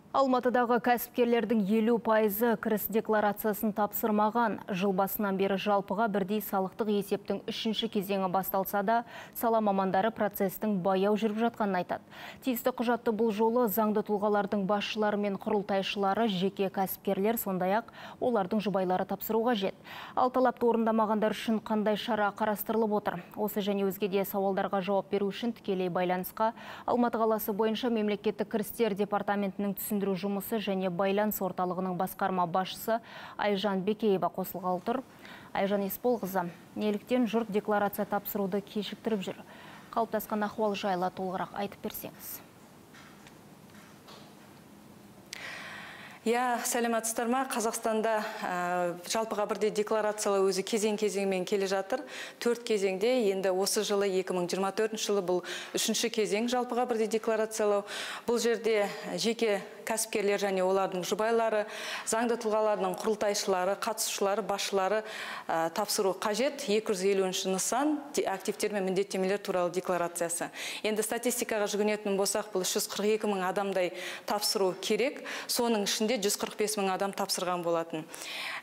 Алматыдағы кәсіпкерлердің 50%-ы кіріс декларациясын тапсырмаған. Жыл басынан бері жалпыға бірдей салықтық есептің үшінші кезеңі басталса да, сала мамандары процестің баяу жүріп жатқанын айтады. Тиісті құжатты бұл жолы заңды тұлғалардың басшылары мен құрылтайшылары, жеке кәсіпкерлер, сондай-ақ олардың жұбайлары тапсыру қажет. Ал талапты орындамағандар үшін қандай шара қарастырылып отыр? Осы және өзге де сауалдарға жауап беру үшін тікелей байланысқа Алматы қаласы бойынша мемлекеттік кірістер департаментінің түсіндіру жұмысы және байланыс орталығының басқарма басшысы Айжан Бекеева қосылғалы тұр. Айжан Есполқызы, неліктен жұрт декларация тапсыруды кешіктіріп жүр? Қалыптасқан ахуал жайлы толығырақ айтып берсеңіз. Иә, сәлеметсіздер ме? Қазақстанда жалпыға бірдей декларациялау өзі кезең-кезеңмен келе жатыр. 4 кезеңде, енді осы жылы 2024 жылы бұл үшінші кезең жалпыға бірдей декларациялау. Бұл жерде жеке кәсіпкерлер және олардың жұбайлары, заңды тұлғалардың құрылтайшылары, қатысушылары, басшылары тапсыру қажет. 250 нысан активтер мен міндеттемелер туралы декларациясы. Енді статистикаға жүгінетін болсақ, бұл 342 мың адамдай тапсыру керек. Соның ішінде 145 мың адам тапсырған болатын.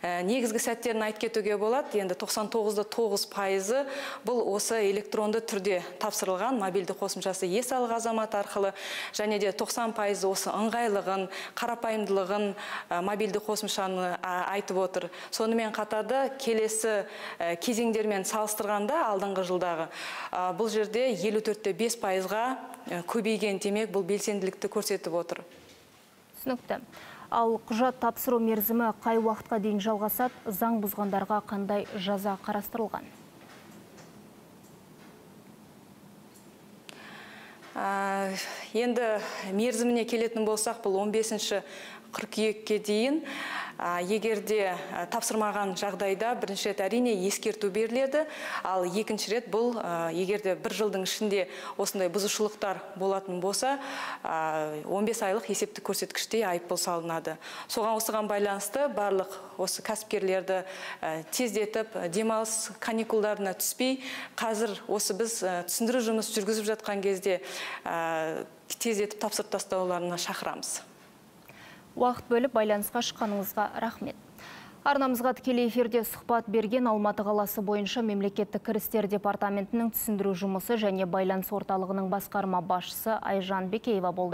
Негізгі сәттерін айтып кетуге болады. Енді 99,9% бұл осы электронды түрде тапсырылған мобильді қосымшасы е-салық азамат арқылы, және де 90% осы ыңғайлығын, қарапайымдылығын мобильді қосымшаны айтып отыр. Сонымен қатарда келесі кезеңдермен салыстырғанда алдыңғы жылдағы бұл жерде 54,5%-ға көбейген, демек бұл белсенділікті көрсетіп отыр. Түсінікті. Ал құжат тапсыру мерзімі қай уақытқа дейін жалғасады, заң бұзғандарға қандай жаза қарастырылған? Енді мерзіміне келетін болсақ, бұл 15 қыркүйекке дейін. Егер де тапсырмаған жағдайда бірінші рет әрине ескерту беріледі, ал екінші рет бұл егер де бір жылдың ішінде осындай бұзушылықтар болатын болса, 15 айлық есептік көрсеткіште айыппұл салынады. Соған осыған байланысты барлық осы кәсіпкерлерді тездетіп, демалыс каникулдарына түспей, қазір осы біз түсіндіру жұмыс жүргізіп жатқан кезде тездетіп тапсырып тастауларына шақырамыз. Уақыт бөліп байланысқа шыққаныңызға рахмет. Арнамызға тікелей эфирде сұхбат берген Алматы қаласы бойынша мемлекеттік кірістер департаментінің түсіндіру жұмысы және байланыс орталығының басқарма басшысы Айжан Бекеева болды.